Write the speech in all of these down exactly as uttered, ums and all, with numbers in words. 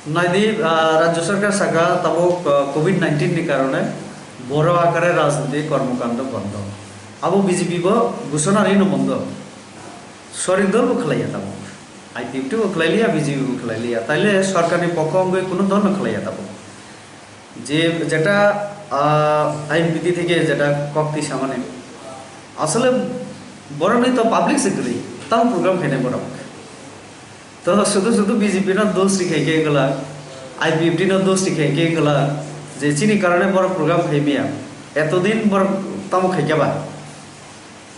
Naidi, ah, Rajya Sarkar saka tabuk, ah, covid nineteen ni karone boro akare rajniti kormokando bondo. Abo B J P bo ghoshona rino bondo. Soring dol bo khlaiya tabuk. I P F T bo khlailia, B J P bo khlailia. Taile sarkar ni pokho wngwi kuno dol no khlaiya tabuk. Je jeta, ah, I N P T theke jeta kok twi samani. Asole borok ni to public se kwrwi. Tamo program khainai borok. To sudu sudu B J P no dos ri khai khe wngla, I P F T no dos ri khai khe wngla, je chini karone borok program khai maya. Etodin borok tamo khai khe ba?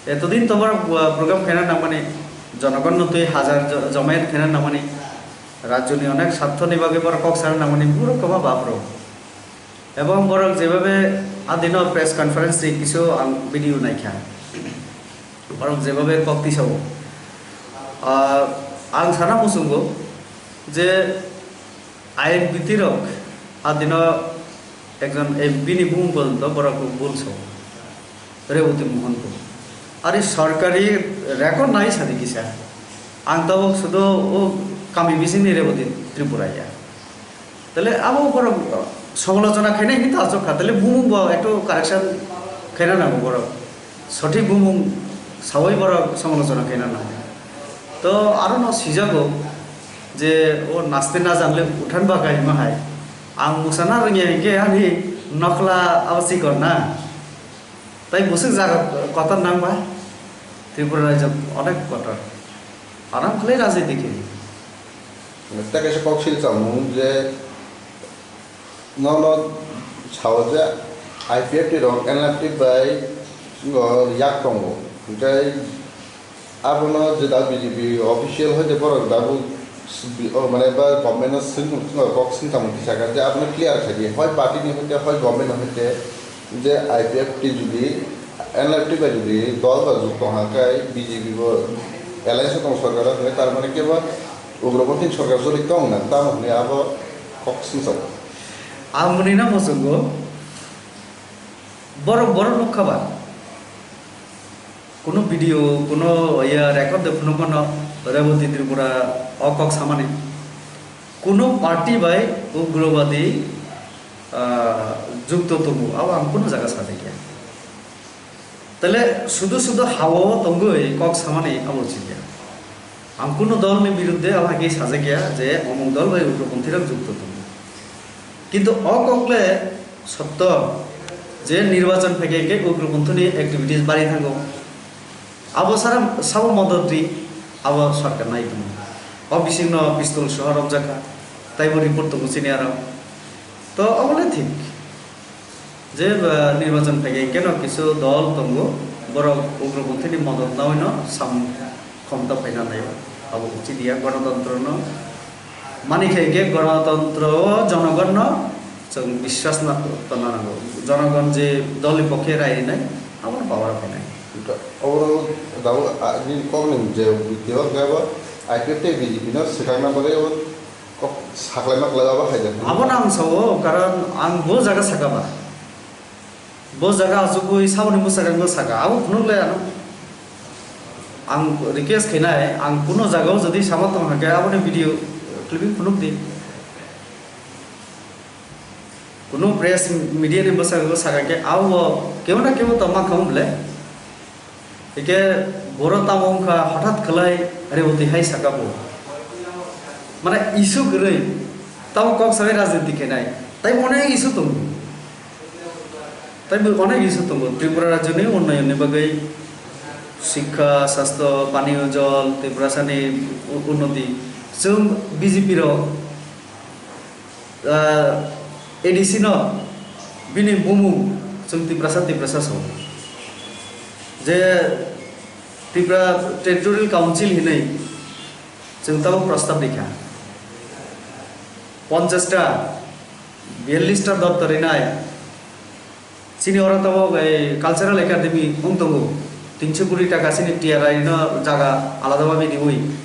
Etodin to borok, uh, program khaina nangmani, jonogon no twi hajar jo-, jomayat khaina nangmani, rajyo ni onek sartho ni bagwi borok kok sana nangmani, borok kwma bapro. Ebong borok jebabe adino press conference ni kisu ang video naikha. Borok jebabe kok tisao. Ah, ang sana muchungo je I N P T rok adino ekjon M P ni bumung porjonto borok bulso. Reboti Mohan bo. Ari sorkari record nai sadi kisa. Ang tabuk sudu o kami bisingni Reboti Tripura ya. Tale abo borok somolochona khainai hinwi to achuk kha. Tale bumung bo ektu correction khaina nango borok. Sothik bumung sawi borok somolochona khaina nango. To aro no sijago je o naste najangle uthan ba kaima hai. Ang musana rwngya hinkhe ani nokla abo chikon na. Tai bwswk jaga kotor nang ba? Tripura rajyo onek kotor. Aram khlai rajniti khe. Tei kaisa kok sil chamung je nono sao je I P F T rok N L F T bai ngo yak tongo. Hinkhe abono je da B J P official hoite borok dabu s-, bi-, o mane ba government no swng, swng kok swng tamo kisa kha je abono clear kha di. Hoi party ni hoite, hoi government ni hoite je I P F T jodi N L F T bai jodi dol ba jukto ha khe B J P bo alliance tong sorkar o hwnwi tar mane kebo ugroponthi sorkar jodi tong na tamo hwnwi abo kok swng sao. Ang mwnwi no muchungo borok borok nuk kha ba. Kuno video, kuno ya record de phunukmano Reboti Tripura o kok samani. Kuno party bai ugrobadi, ah, jukto tongo, abo ang kuno jaga sajakya. Tale sudu sudu hao tongwi kok samani abo chikya. Ang kuno dol ni birudde abo hai khe sajakya je omuk dol bai ugroponthi rok jukto tongo. Kintu o kok le Sotto je nirbachon phaikhe khe ugroponthoni activities bari thango. Abo sara sabo modot ri abo sorkar nai tongo. O bisingno pistol soho romjakha. Taibo report tongo chini aro. To obo le thik. Je, ah, nirbachon phaikhe keno kisu dol tongo. Borok ugroponthoni modot nawi no samung khomta phaina nai. Abo uchi dia gonotontro no. Mani khe hwnkhe gonotontro o jonogon no chwng biswas na tonna nango. Jonogon je dol ni pokhe rai rinai, abono power o phainai. Oro dabu, a, ni kok ni je video khe bo I P F T tei B J P no swkang na bagwi o kok saklai ma klai abo hai jak. Abono ang sao, karon ang bo jaga saka ba. Bo jaga achugwi saboni bwsakangno saka, abo phunuk le ano. Ang request khainai, ang kuno jagao jodi sama tong hakhe aboni video clipping phunuk di. Kuno press media ni bwsakangno saka khe abo kebo na kebo tongma khamu ble. Hike boro tamo wngkha hothat khlai Reboti hai saka bo. Mane issue kwrwi tamo kok sawi rajniti khainai. Tai onek issue tongo. Tai bo onek issue tongo. Tripura rajyoni unnayonni bagwi, sikha, sastho, paniyo jol, Tiprasani u-, unnoti. Chwng B J P rok, ah, A D C no bini bumung chwng Tiprasa, Tiprasa sao. Je Tripura Territorial Council hinwi chwng tabuk prostab rikha. Ponchash ta, biyallish ta doptor rinai. Chini oro tabuk ei Cultural Academy wng tongo. Tinso kuri taka chini T R I no jaga alada babe riwi.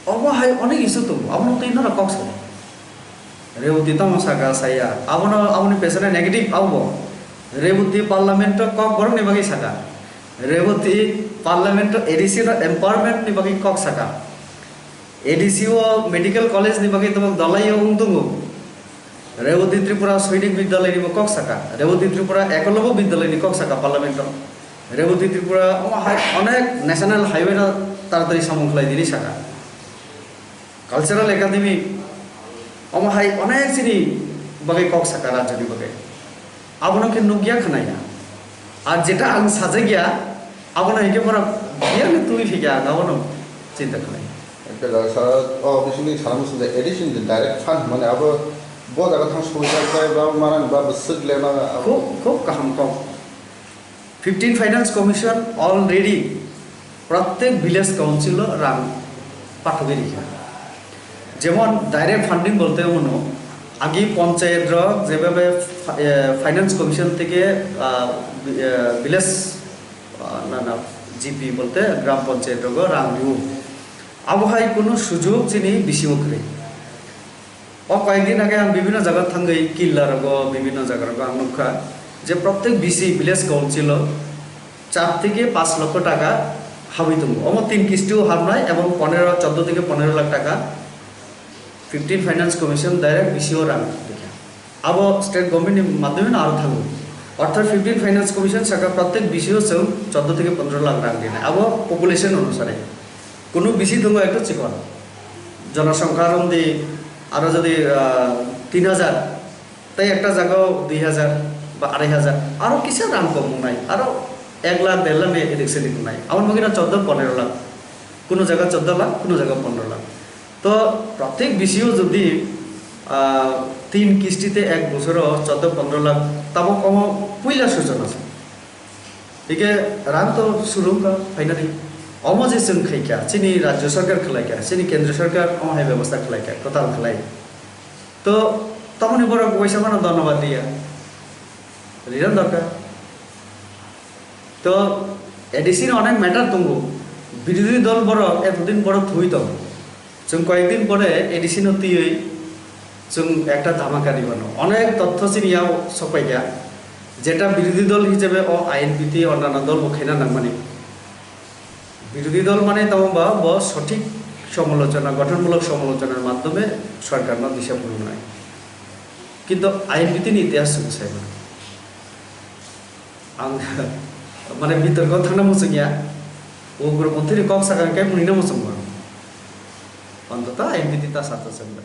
Obo hai onek issue tongo, abono twi norok kok sao. Reboti tamo saka saya, abono, aboni pesonai negative abo. Reboti parliament o kok borokni bagwi saka. Reboti parliament o A D C no empowerment ni bagwi kok saka. A D C o medical college ni bagwi tabuk dalai o wng tongo. Revati Tripura Sainik Vidyalay ni bo kok saka, Revati Tripura Ekolobya Vidyalay ni kok saka parliament o. Revati Tripura omo hai onek national highway no taratari samung khlai dini saka. Cultural Academy omo hai onek chini bagwi kok saka rajyo ni bagwi. Abono khe nukya khwnaya. Ar jeta ang sajagya, abono hikhe borok biyangni twi phikya ang abono chinta khlai. Ekta jaga sara, o bisingni sana muchung jai, addition din direct fund hwnmani abo bo jaga thang swijak jai ba manang ba bwswk lema abo. Khub, khub kaham kok. Fifteen Finance Commission already prottek village council o rang pathogwi rikha. Jemon direct funding bolte omono agi panchayat rok jebhabe fi-, eh, Finance Commission theke, ah, vi-, eh, village, ah, na, na, G P bolte gram panchayat rogo rang rio. Abo hai kunu sujog chini bisi o kwrwi. O koyekdin age ang bibhinno jaga thangwi killa rogo, bibhinno jaga rogo ang nukha je prottek B C village council o char theke panch lokho taka habwi tongo. Omo tin kisti o habnai ebong ponero, choddo theke ponero lakh taka fifteen Finance Commission direct B C o rang rikha. Abo state government ni madhyome no aro thango. Orthat fifteen Finance Commission saka prottek B C o chwng choddo theke ponero lakh rang rinai. Abo population onusare. Kunu B C tongo ekto chikon. Jonosongkha romdi aro jodi, ah, tin hajar, tei ekta jagao dui hajar ba arai hajar, aro kisa rang kom wngnai, aro ek lakh, der lakh ni edik sedik wngnai. Aboni bagwi no choddo ponero lakh. Kunu jaga choddo lakh, kunu jaga ponero lakh. To prottek B C o jodi, ah, tin kisti te ek bosoro choddo ponero lakh, tabok omo puila sujona se. Hike rang to surung ka finally. Omo je chwng khaikha, chini rajyo sarkar khlaikha, chini kendro sarkar omo hai bebosta khlaikha, kwtal khlai. To tamoni borok waisa mano dhonnobad diya. Riran dorkar. To A D C ni onek matter tongo. Birodhi dol borok etodin borok thwi tong. Chwng koyekdin pore A D C no twiwi chwng ekta dhamaka ribano. Onek tothyo chini yao sokpaikha. Jeta birodhi dol hisabe o I N P T onnanno dol bo khaina nangmani. Birodhi dol mane tamo ba bo sothik somolochona, gothonmulok somolochonar madhyome sorkarno disa phunuknai. Kintu I N P T ni itihas chwng sai mano. Ang mane bitorko thangna muchungya. Ugromonthiri kok sakha khe mwnwino muchungma. Ontoto I N P T ta sato chwng bai.